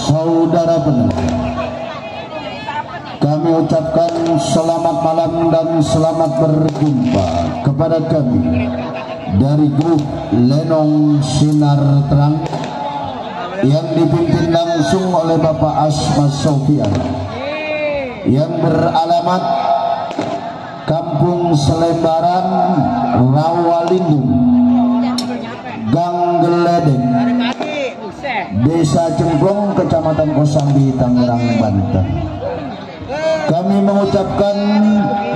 saudara pendengar, kami ucapkan selamat malam dan selamat berjumpa kepada kami dari grup Lenong Sinar Terang yang dipimpin langsung oleh Bapak Asma Sofian yang beralamat Kampung Selembaran, Rawalindung, Gang Geledek, Desa Cemplong, Kecamatan Kosambi, Tangerang, Banten. Kami mengucapkan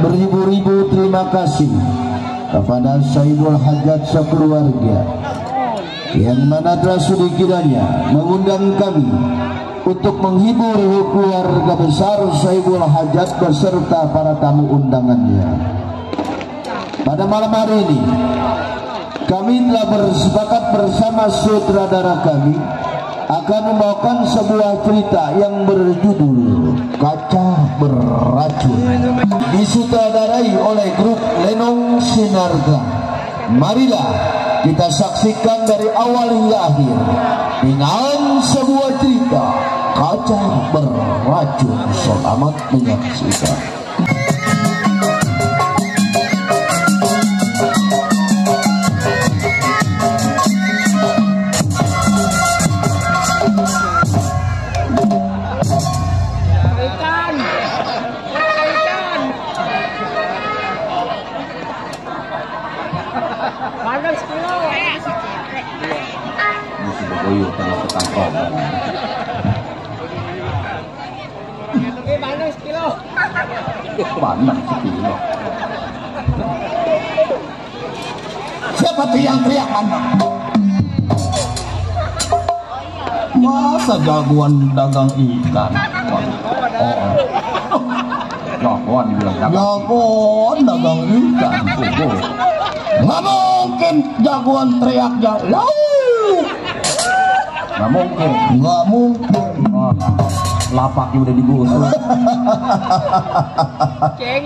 beribu-ribu terima kasih kepada Sayyidul Hajat sekeluarga yang mana telah sudi kiranya mengundang kami untuk menghibur keluarga besar Sayyidul Hajat beserta para tamu undangannya. Pada malam hari ini kami telah bersepakat bersama sutradara kami akan membawakan sebuah cerita yang berjudul Kaca Beracun, disutradarai oleh grup Lenong Sinar Terang. Marilah kita saksikan dari awal hingga akhir dengan sebuah cerita Kaca Beracun. Selamat menyaksikan. Siapa tuh yang teriak mana? Masa jagoan dagang ikan? Jagoan dibilang jagoan dagang ikan. Nggak mungkin jagoan teriak jalau. Nggak mungkin. Lapaknya udah digusur.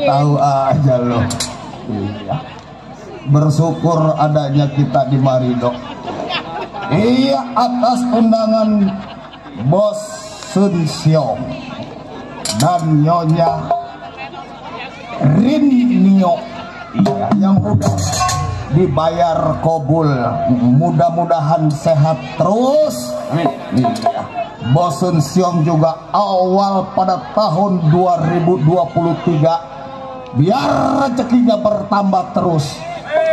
Tahu aja lo. Iya. Bersyukur adanya kita di Marido. Iya, atas undangan Bos Sun Siong dan Nyonya Rin Nio, iya, yang udah dibayar kobul. Mudah-mudahan sehat terus. Iya. Bos Sun Siong juga awal pada tahun 2023 biar rezekinya bertambah terus,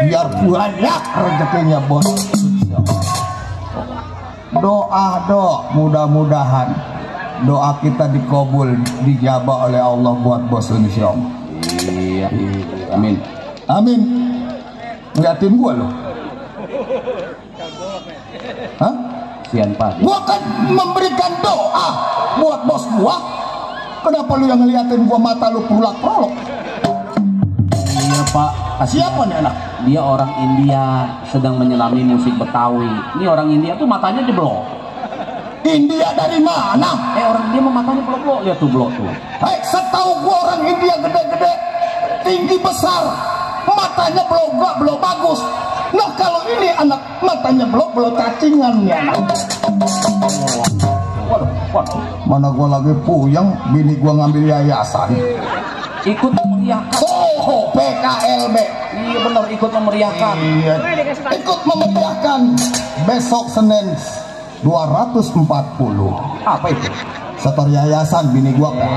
biar banyak rezekinya Bos Sun Siong. Doa mudah-mudahan doa kita dikabul, dijabah oleh Allah buat Bos Sun Siong. Iya, amin. Amin. Ngeliatin gua loh. Hah? Gua kan memberikan doa buat bos gua. Kenapa lu yang ngeliatin gua, mata lu prolok-prolok? Iya Pak. Siapa nih anak? Dia orang India sedang menyelami musik Betawi. Ini orang India tuh matanya jeblok. India dari mana? Orang India mah matanya blok-blok. Lihat tuh blok tuh. Hei, setahu gua orang India gede-gede, tinggi besar, matanya belok bagus. Nah kalau ini anak matanya belok cacingan ya. Waduh. Mana gua lagi puyeng, bini gua ngambil yayasan. Ikut memeriahkan. Oh, PKLB. Iya benar, ikut memeriahkan. Iya. Ikut memeriahkan besok Senin 240. Apa itu? Setor yayasan bini gua kan.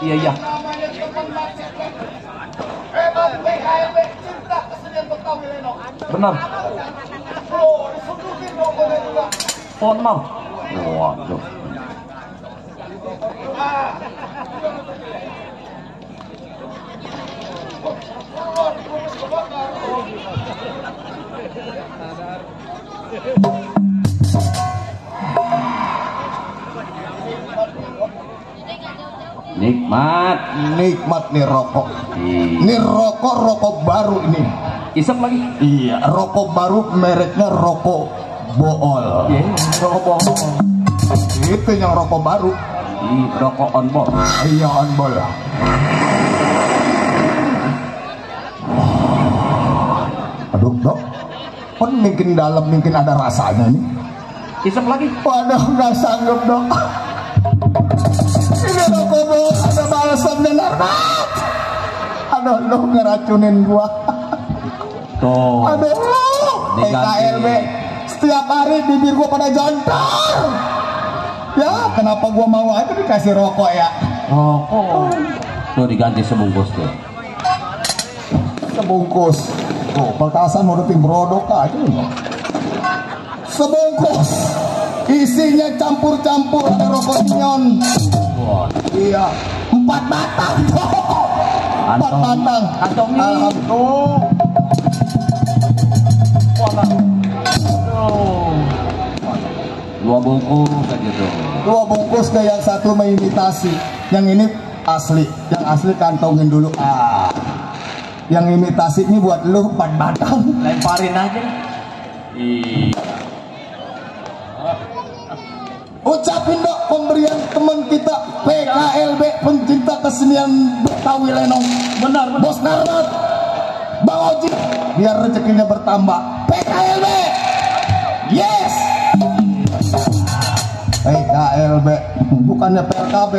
Iya. Benar. Benar. Waduh. Nikmat nih rokok. Ini rokok baru ini. Isep lagi. Iya, rokok baru mereknya rokok bool. Rokok bool. Itu yang rokok baru. Rokok on board. Iya, on board. Waduh dok, pun mungkin dalam mungkin ada rasanya nih. Isep lagi. Waduh nggak sanggup dok. Ini rokok dok, ada balsam dan narbat. Aduh dok ngeracunin gua. Tuh. Aduh, KLB setiap hari bibir gua pada jontor. Ya kenapa gua mau aja dikasih rokok ya? Rokok. Tuh diganti sebungkus tuh. Sebungkus. Oh, perkasan mau tim brodok aja loh. Sebungkus. Isinya campur-campur ada rokok nyon. Wah. Iya, 4 batang. 4 batang. Kantongnya. Alhamdulillah. Dua bungkus aja tuh. 2 bungkus deh, yang satu mengimitasi. Yang ini asli. Yang asli kantongin dulu. Yang imitasi ini buat lu 4 batang. Lemparin aja. Ucapin dok pemberian teman kita PKLB pencinta kesenian Betawi Lenong. Benar. Bos Narmat, Bang Oji, biar rezekinya bertambah. PKLB, yes. PKLB, bukannya PLKB.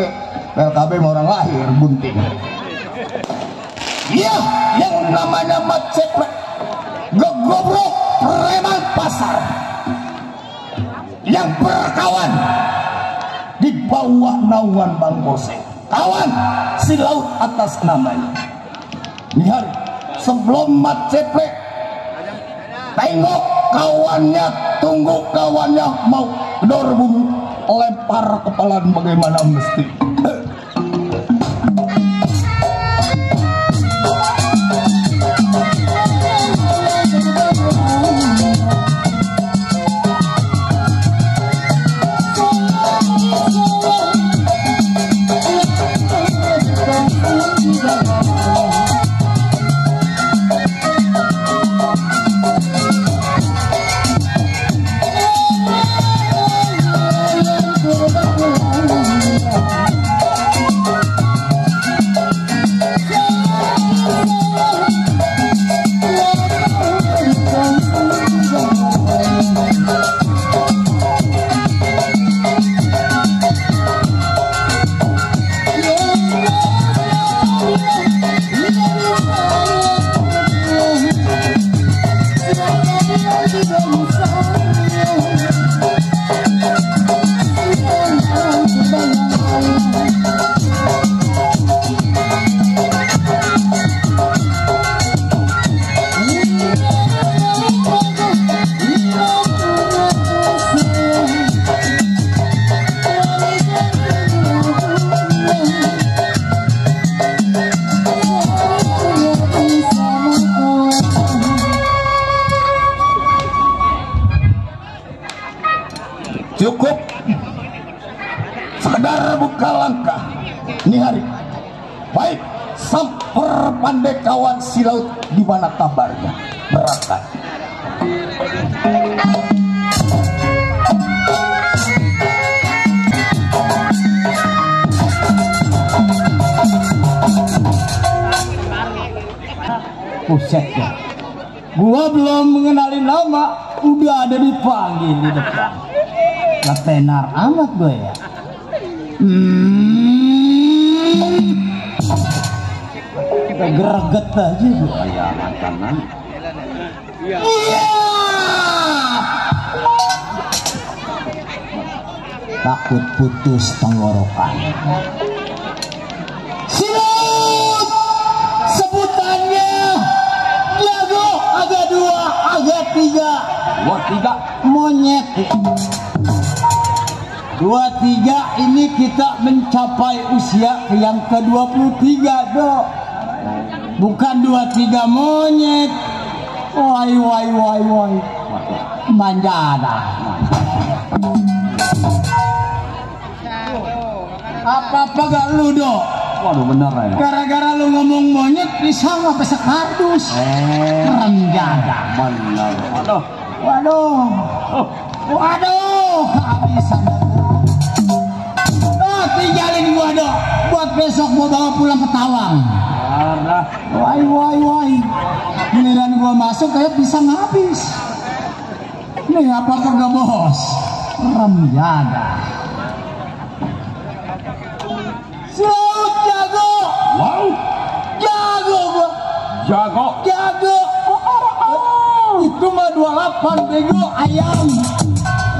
PLKB mau orang lahir bunting. Iya, yang namanya Maceplek, gegobrok preman pasar, yang berkawan di bawah naungan Bang Bose. Kawan si laut atas namanya. Nih hari sebelum Maceplek tengok kawannya, tunggu kawannya mau gedor bumi, lempar kepalan bagaimana mesti. Cukup sekedar buka langkah ini hari. Baik, samper pandai kawan si laut, di mana kabarnya? Berangkat. Buset ya, gua belum mengenali nama udah ada dipanggil di depan. Gak tenar amat gue ya. Kita greget aja gue. Kayak makanan. Takut putus tenggorokan. Silut sebutannya jago, agak 2, agak 3. 2, 3 monyet. 23 ini kita mencapai usia yang ke-23 dok. Bukan 23 monyet. Wai manjana. Apa-apa gak lu dok? Waduh bener ya. Gara-gara lu ngomong monyet bisa sampai sekardus. Renjada. Bener. Waduh, kehabisan. Tinggalin gua dok, buat besok gua bawa pulang ke Tawang. Wai. Giliran gua masuk kayak pisang habis. Nih apa kagak bos? Rem jaga. Selaut jago. Wow, Jago gua. jago. Jago. Itu mah 28 bego ayam.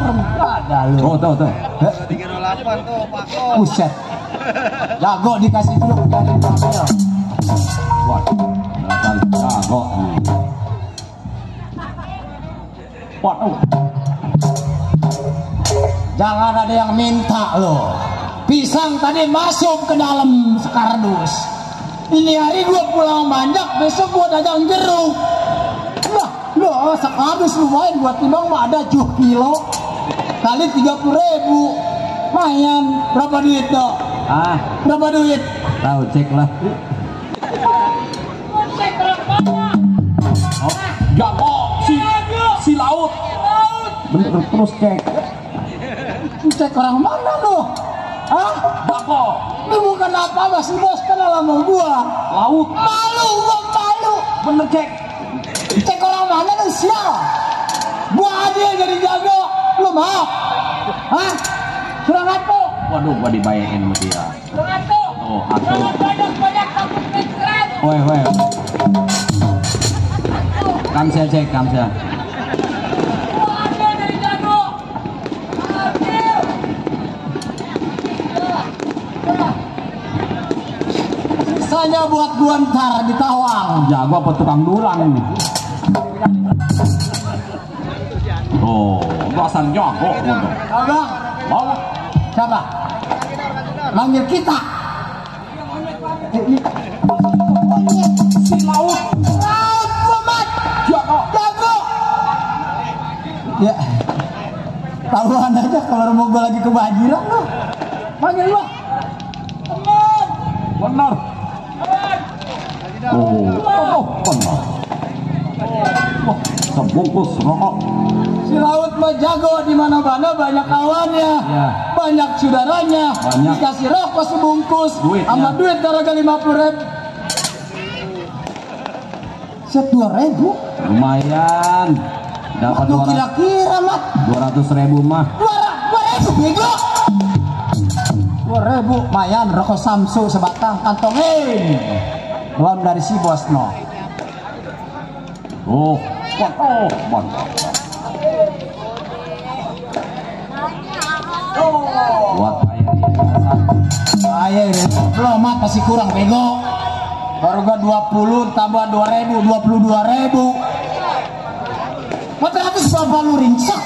Rem jaga lu. Tuh. 308 tuh Pak Ko. Buset. Jago dikasih dulu dari Bangil. Wah, dasar jago. Waduh, Jangan ada yang minta loh. Pisang tadi masuk ke dalam sekardus. Ini hari gua pulang banyak, besok gua dagang jeruk. Lah, loh sekardus lumayan buat timbang mah ada 7 kilo. Kali 30.000. Lumayan. Berapa duit dok? Berapa duit? tahu cek lah. Oh, jago si laut. Bener terus cek. Cek orang mana lo? Hah? Jago Ini bukan apa-apa si bos kenal sama gua. laut. Malu, gua malu. Bener cek. Cek orang mana lu sial? Gua aja jadi jago, lu mau? Hah? Kurang apa? Waduh, gua dibayarin sama dia. Kurang apa? Oh, atuh. Banyak takut pikiran. Woi. Kamsia cek, kamsia. Gua aja jadi jago. Sisanya buat gua ntar di Tawang. Jago apa tukang dulang ini? Oh, belasan jago. Abang, Mau? siapa? Manggil kita. Si laut. Laut gua mat. Jago. Jago. Ya. Tahuan aja kalau mau gua lagi kebanjiran lu. Panggil gua. Teman. Benar. Oh, benar. Wah, sebungkus rokok. Si laut mah jago di mana-mana, banyak kawannya, Ya. banyak saudaranya. Banyak. Dikasih rokok sebungkus, Duitnya. sama duit harga 50.000. Set 2.000. Lumayan. Dapat Waktu kira-kira mat 200.000 mah. 2.000 bego. 2.000 mayan rokok Samsu sebatang kantongin. Belum dari si bos no. Oh, mantap. Buat Ayo belum mat masih kurang bego. Harga 20 tambah 2.000 22.000. 400 berapa lu ringsek?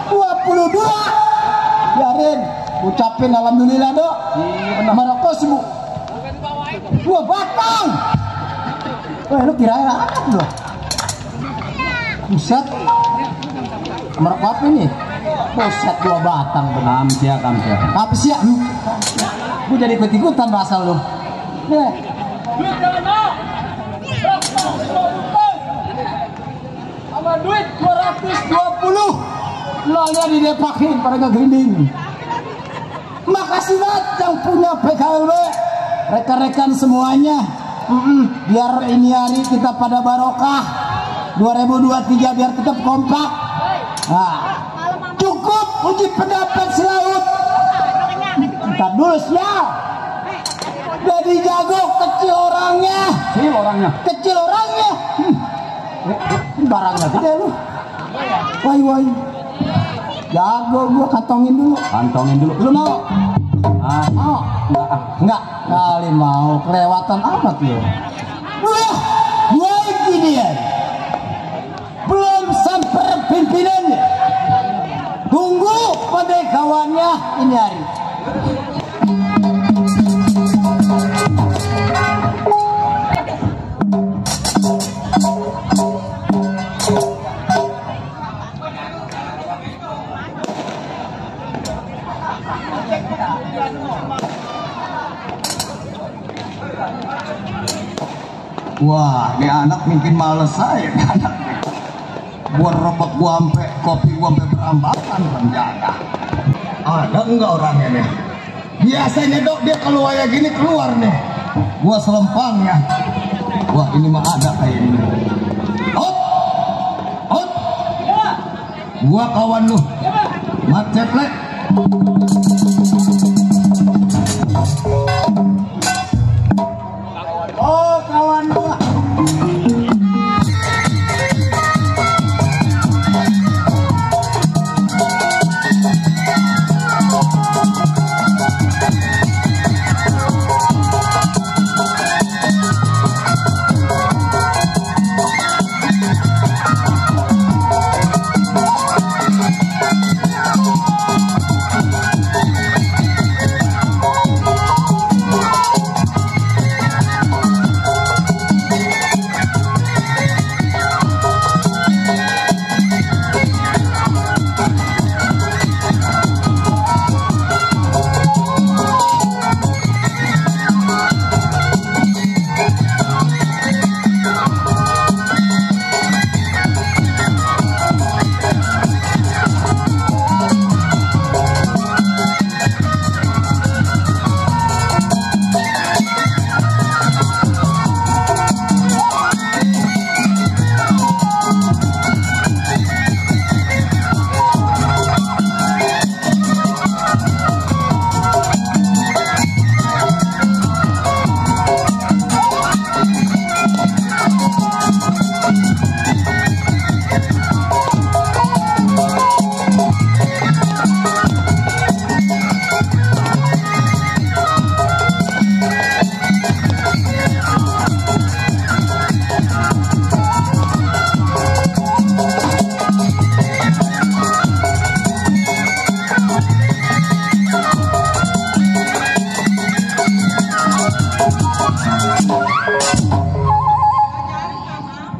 22. Biarin, ucapin alhamdulillah dok. Merokok sih bu. 2 batang. Wah lu kirain apa lu? Buset. Merokok apa ini? Buset 2 batang benar. Kamsia. Apa sih ya? Gue jadi ikut-ikutan bahasa lu. Nih. Sama duit 220. Lolnya didepakin pada kegrinding. Makasih banget yang punya PKLB. Rekan-rekan semuanya. Biar ini hari kita pada barokah. 2023 biar tetap kompak. Nah, cukup uji pendapat si laut. Ntar dulu sial. Jadi jago kecil orangnya. Kecil orangnya. Barangnya gede lu. Woi. Jago gua kantongin dulu. Lu mau? Mau? Enggak. Kali mau kelewatan amat lu. Wah, gini ya. Belum sampai pimpinannya. Tunggu pada kawannya ini hari. Wah, ini anak mungkin males saya nih anak. Gua rebek gua ampe kopi gua ampe berambakan penjaga. Ada enggak orangnya nih? Biasanya dok dia kalau kayak gini keluar nih. Gua selempangnya. Wah ini mah ada kayak ini. Gua kawan lu. Mat ceplek. Oh, kawan gua.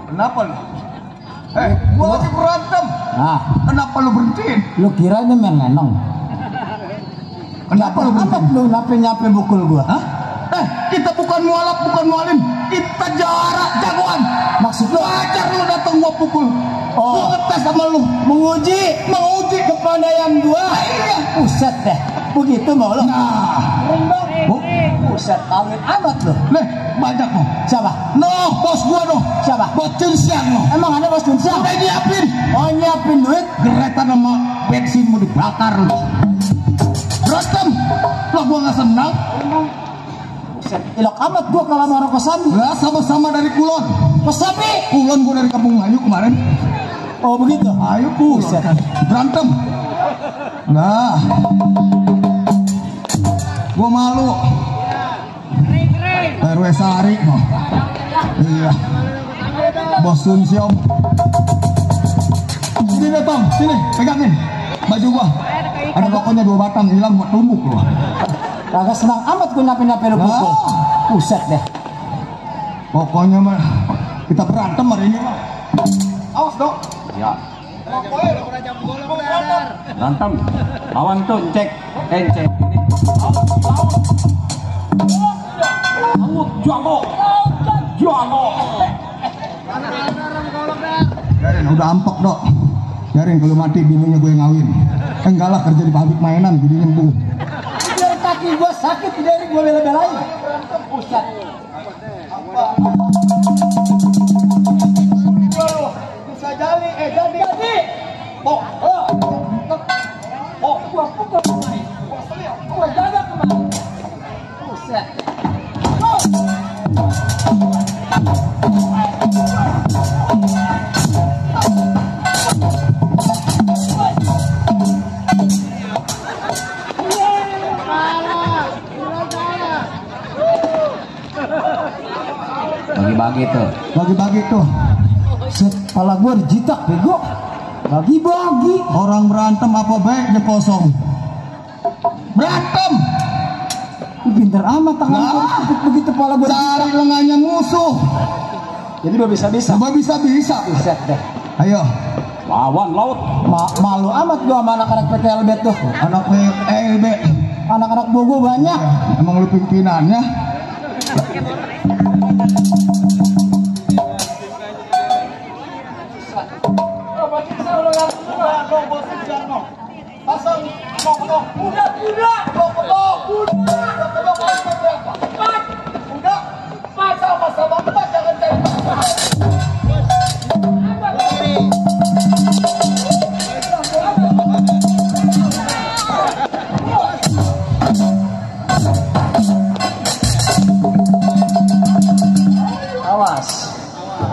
Kenapa lu? Gua lagi berantem. Nah, Kenapa lu berhentiin? lu kira ini main lenong? Kenapa lu Apa berhentiin? lu nape-nape bukul gua? Hah? Kita bukan mualaf, bukan mualim. Kita jarak jagoan. Maksud lu Wajar lu datang gua pukul. Oh. Gua ngetes sama lu. menguji kepandaian gua? Iya. Buset deh. Begitu mau lu? Nah, Bu, buset kawin amat lu. nih banyak lo. Siapa? No, bos gua no. Siapa? Bos Cunsiang no. Emang ada bos Junsiang? Udah nyiapin. Oh, nyiapin duit? Geretan sama bensin mau dibakar lu. Berantem. Lah gua nggak senang. Buset, ilok amat gua kalau sama orang Kosambi. Lah sama-sama dari Kulon. Kosambi? Kulon gua dari Kampung Melayu kemarin. Oh, begitu? Ayo Kulon. Buset. Berantem. Nah. Gua malu. RW Sari no. Iya. Bos Sun Siom. Sini datang, sini pegangin baju gua. Ada rokoknya 2 batang hilang buat tumbuk lu. Kagak senang amat gua nape-nape lu pukul. Buset deh. Pokoknya mah kita berantem hari ini mah. Awas dong. Ya. Berantem. Lawan tuh cek. Cek. Ini. Juago. Biarin, udah ampek dok. Biarin kalau mati bininya gue ngawin. Enggak lah kerja di pabrik mainan, jadi nyembuh. Biar kaki gua sakit dari gua bela-belain. Buset. Bisa jadi, jadi. Gua pukul kemarin. Gua jaga kemarin. Buset. Bagi-bagi tuh. Bagi-bagi tuh. Set, kepala gua dijitak bego. Bagi-bagi. Orang berantem apa baiknya kosong. Berantem. Pinter amat tangan gua Nah. dikepit begitu kepala gua dijitak. Cari lengannya musuh. Jadi gua bisa-bisa. Coba bisa-bisa. Buset deh. Ayo. Lawan laut. Malu amat gua sama anak-anak PTLB tuh. Anak PLB. Anak-anak Bogo banyak. Emang lu pimpinannya?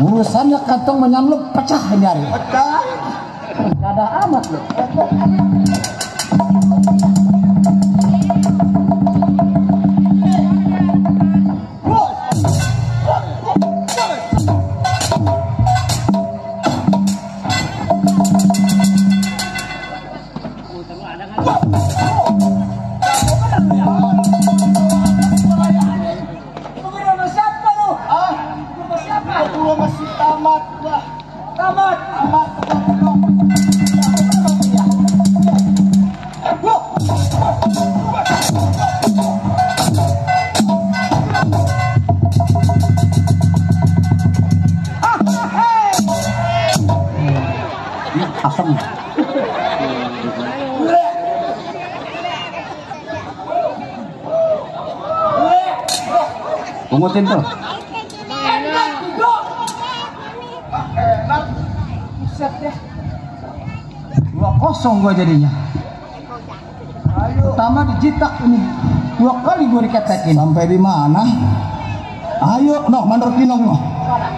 Urusannya kantong menyamluk pecah ini hari. Pecah. Gak ada amat loh. Asam. Pungutin tuh. Dua kosong gua jadinya. Pertama dijitak ini. 2 kali gua diketekin. Sampai di mana? Ayo, no, mandor kinong no.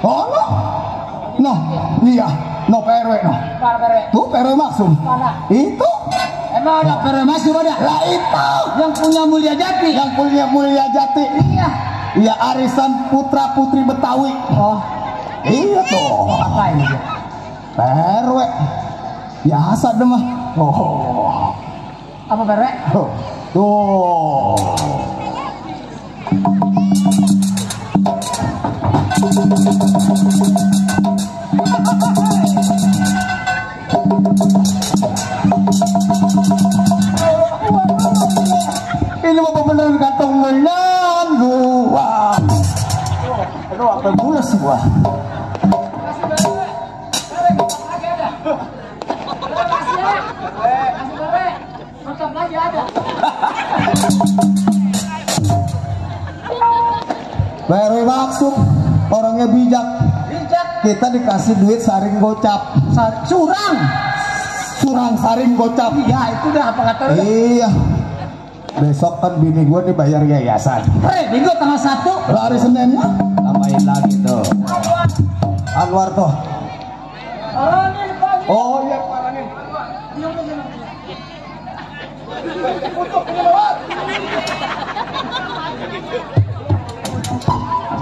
Oh, no. No, iya. No, PRW no. Tuh PRW maksum. Itu. Emang ada permasuk ada? Lah itu. Yang punya Mulia Jati. Yang punya Mulia Jati. Iya. Iya, arisan putra putri Betawi. Oh, Iya tuh. apa ini dia? PRW. Biasa deh mah. Oh. Apa perwe? Tuh. Ini mau bener kantong menyam gua. Aduh, apa bulas gua. Baru maksud orangnya bijak. Kita dikasih duit saring gocap. Curang saring gocap. Iya, itu dah apa kata lu? Iya. Besok kan bini gue dibayar yayasan. Minggu tanggal 1. Hari Seninnya Tambahin lagi tuh. Anwar tuh. Oh iya,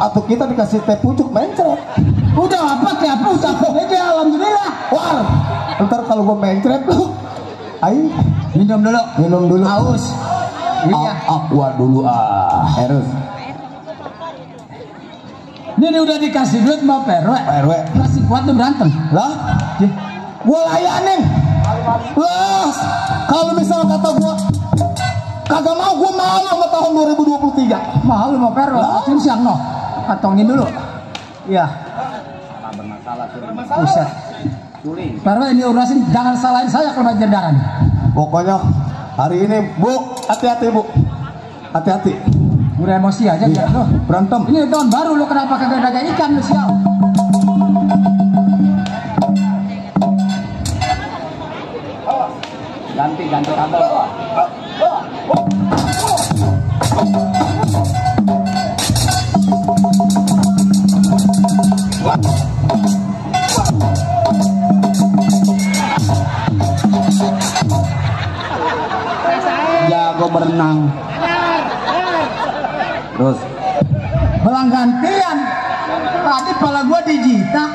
atau kita dikasih teh pucuk mencret. Udah apa kayak apa ucapin aja alhamdulillah. Wah, ntar kalau gue mencret lu, ayo Minum dulu. haus. Iya. Aqua dulu Terus. Ini udah dikasih duit sama perwe. PRW. Masih kuat tuh berantem. Lah, gue layanin. Lah, kalau misal kata gue kagak mau, gue mau sama tahun 2023. Mahal lu mau perwe. Acing siang no. Katongin dulu. Iya. Buset. Perwe ini urusin jangan salahin saya kalau banjir darah. Pokoknya hari ini Bu, hati-hati Bu, hati-hati. Udah emosi aja Iya, lo. berantem. Ini tahun baru lo kenapa kagak dagang ikan lu sial? Ganti kabel. Jago berenang. Terus Belang gantian. Tadi pala gua dijitak.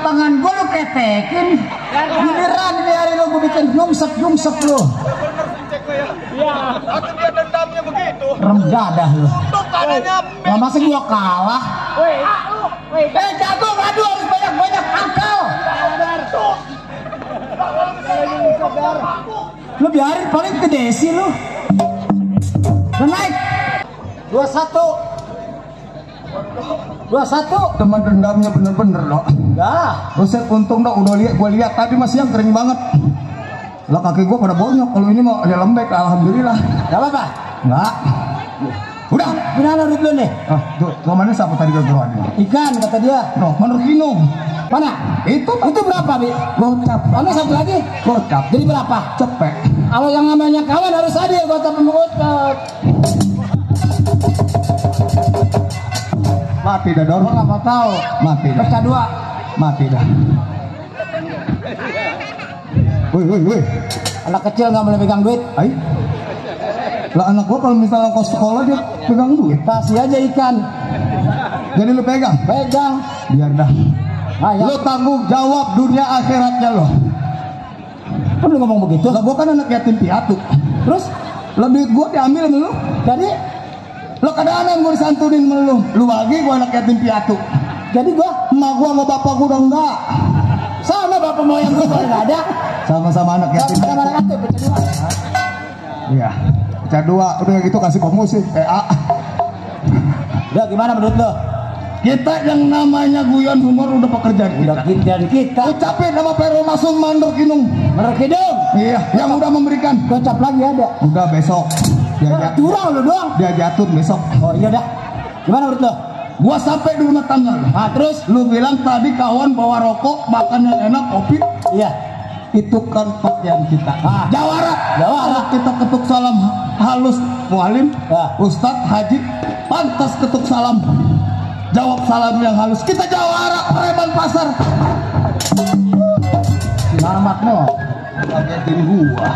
Tangan gua lu ketekin. Giliran ini hari lu gua bikin nyungsep lu. Iya. Atau dia dendamnya begitu. Remdadah lu. Tuh tangannya. Nah, masa gua kalah? Jago ngadu harus banyak akal. Lu biarin paling ke desi lu. Udah naik 21 Teman dendamnya bener-bener loh. enggak. Buset, untung dong udah gue lihat tadi masih yang kering banget. Lah kaki gue pada bonyok, kalau ini mau ya lembek, alhamdulillah. Gak apa-apa. Enggak. Udah. Gimana duit lu nih? Tuh mana siapa tadi kegeruan? Ikan kata dia. No, menurut Kinong. Mana? Itu berapa, Bi? Gocap. Mana satu lagi? Gocap. Jadi berapa? Cepet. Kalau yang namanya kawan harus adil, gocap sama gocap. Mati dah Dor. Gua nggak mau tahu. Mati dah. Pecah dua. Mati dah. Woi. Anak kecil nggak boleh pegang duit. Ai. Lah anak gua kalau misalnya kos sekolah dia pegang duit. Kasih aja ikan. Jadi lu pegang. Biar dah. Ayo. Lu tanggung jawab dunia akhiratnya lo. Kok lu ngomong begitu? Lah gua kan anak yatim piatu. Terus Lah duit gua diambil sama lu. jadi Lo kadang-kadang gua disantunin sama lu. Lu lagi gua anak yatim piatu. jadi gua Emak gua sama bapak gua udah enggak. sama bapak moyang gua nggak ada. Sama-sama anak yatim Sama piatu. anak kecil pecah dua. Iya. Pecah dua, udah gitu kasih komusi. Udah gimana menurut lo? Kita yang namanya guyon humor udah pekerjaan kita. Udah dan kita Ucapin sama Pero Masum Mandor Kinung. merekidung. Iya, yang udah memberikan. Gocap lagi ada. Udah besok. Dia Curang lu doang. dia jatuh besok. Oh iya dah. Gimana menurut lo? Gua sampai di rumah tangga lu. Nah terus? Lu bilang tadi kawan bawa rokok, makan yang enak, kopi. Iya. Itu kan pakaian kita. Jawara. Kalau kita ketuk salam halus mualim, Ustadz Haji pantas ketuk salam. Jawab salam yang halus. Kita jawara preman pasar. Selamat no. Ngagetin gua.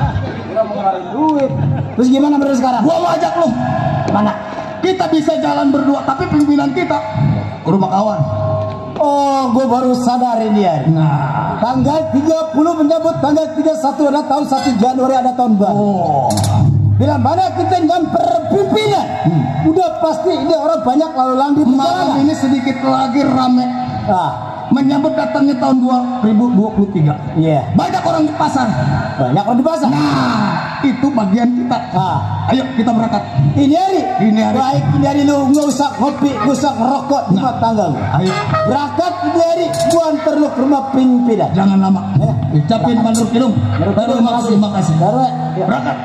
Udah mengeluarin duit. Terus gimana menurut sekarang? Gua mau ajak lu. Mana? Kita bisa jalan berdua, tapi pimpinan kita ke rumah kawan. Oh, gue baru sadar ini ya. Nah, Tanggal 30 menyambut tanggal 31 ada tahun 1 Januari ada tahun baru. oh, Bila mana kita nyamper pimpinan, udah pasti ini orang banyak lalu lalang di malam perjalanan. ini sedikit lagi rame menyambut datangnya tahun 2023. Iya. Banyak orang di pasar. Banyak orang di pasar. Nah, itu bagian kita. Ayo kita berangkat. Ini hari. Ini hari. Baik, ini hari lu nggak usah kopi, nggak usah ngerokok di rumah tangga lu. Ayo. Berangkat ini hari, gua antar lu ke rumah pimpinan. Jangan lama. Ucapin Mandor Kinung. Terima kasih. Terima kasih. Taruh, ya. Berangkat.